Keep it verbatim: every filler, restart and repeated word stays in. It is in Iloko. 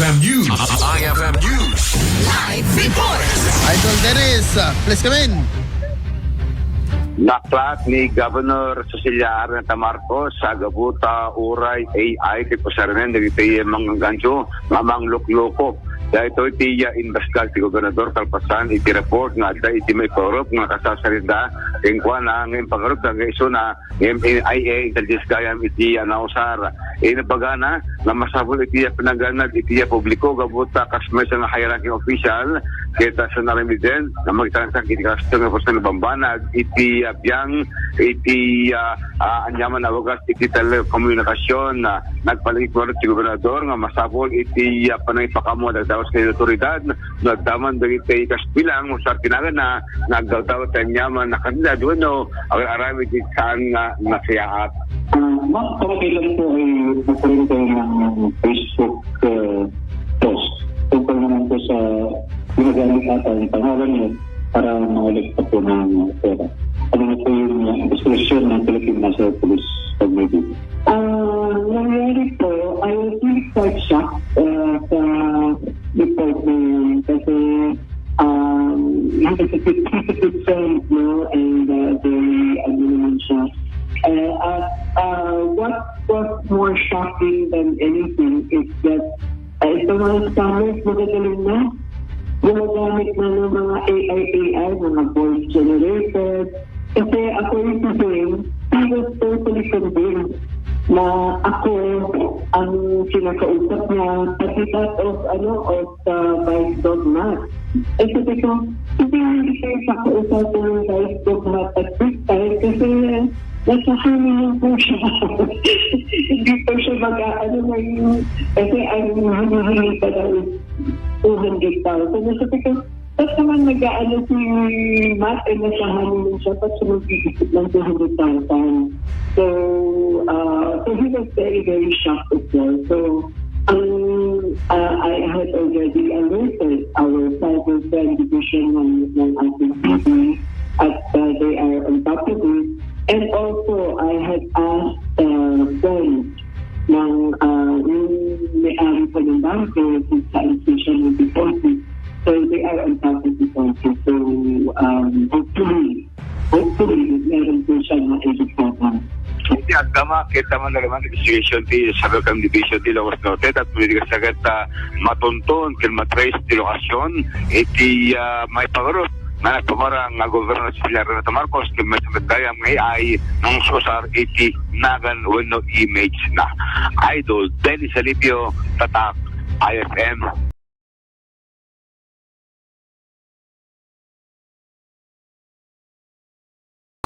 F M News. I F M News. Live report. Idol Dennis, uh, please come in. Naklat ni Governor Cecilia Arneta Marcos sa gabuta uray A I ti pasarnen dagiti manggancho nga manglukloko. Daytoy ti, ah, imbestigar ti gobernador kalpasan iti report nga adda iti maipagarup nga kasasarita kenkuana nga impagarup nga isuna M A I A intelligence gayam iti, ah, nausar. Inibagana nga masapul iti, ah, panaganad iti, ah, publiko gabuta kas maysa nga high-ranking official ket, ah, sa naramiden nga magtangtang iti kasto nga personal bambanag iti, ah, biang iti, ah, ah, aniaman a wagas iti telekomunikasyon. Ah, nagpalagip ngarud ti gobernador nga masapul iti, ah, panangipakaammo dagiti daos ken otoridad no adda man dagiti kaspilang no sartinagan na nga agdawdaw ti aniaman a kantidad wenno agar-aramid iti saan nga nasayaat. Ah, ma'am, para kailan po ay nagkaroon kayo ng Facebook, ah, post? Tungkol naman po sa ginagamit ata yung pangalan niyo para mangolekta po ng pera. Ano na po yung, ah, diskresyon ng Philippine National Police pag may dito? Ah, nangyari po, I was really quite shocked, ah, sa report na yun kasi, um, he was a good, he's a good friend, no? And, uh, very, ano naman siya. Uh, uh, uh, what was more shocking than anything is that, uh, itong mga scammers, magagaling na. Gumagamit na ng mga A I, A I, mga voice generated. Kasi according to him, he was totally convinced na ako ang kinakausap niya, pati that of, ano, of, uh, Vice Gov Matt. Eh, sabi ko, "Hindi, hindi kayo pakausapin ng Vice Gov Matt at this time kasi nasa honeymoon po siya." Hindi po siya mag-aano ngayon. Kasi ang hinihingi pa daw is two hundred thousand. Sabi ko, "Ba't naman nag-aano si Matt, eh, nasa honeymoon siya, ba't siya mag-iisip ng two hundred thousand?" So, uh, so he was very, very shocked as well. So, um, uh, I had already alerted our cyber crime division ng, ng ating T V at, uh, they are on top of it. And also, I had asked, uh, friends ng, uh, yung may-ari po ng bangko kung saan po siya nag-deposit. So, they are on top of it also. So, um, hopefully, hopefully, meron po siya na-recover. Iti agdama, kita man naman investigation ti Cybercrime Division ti Ilocos Norte, tapos pwede ka sagad, ah, matunton, ken matrace ti lokasyon, iti, ah, maipagarup nga nagpamarang nga Gobernador Cecilia Renata Marcos, ken may sabagayam nga A I nga usar iti nagan wenno image na. Idol Dennis Alipio, Tatak, I F M.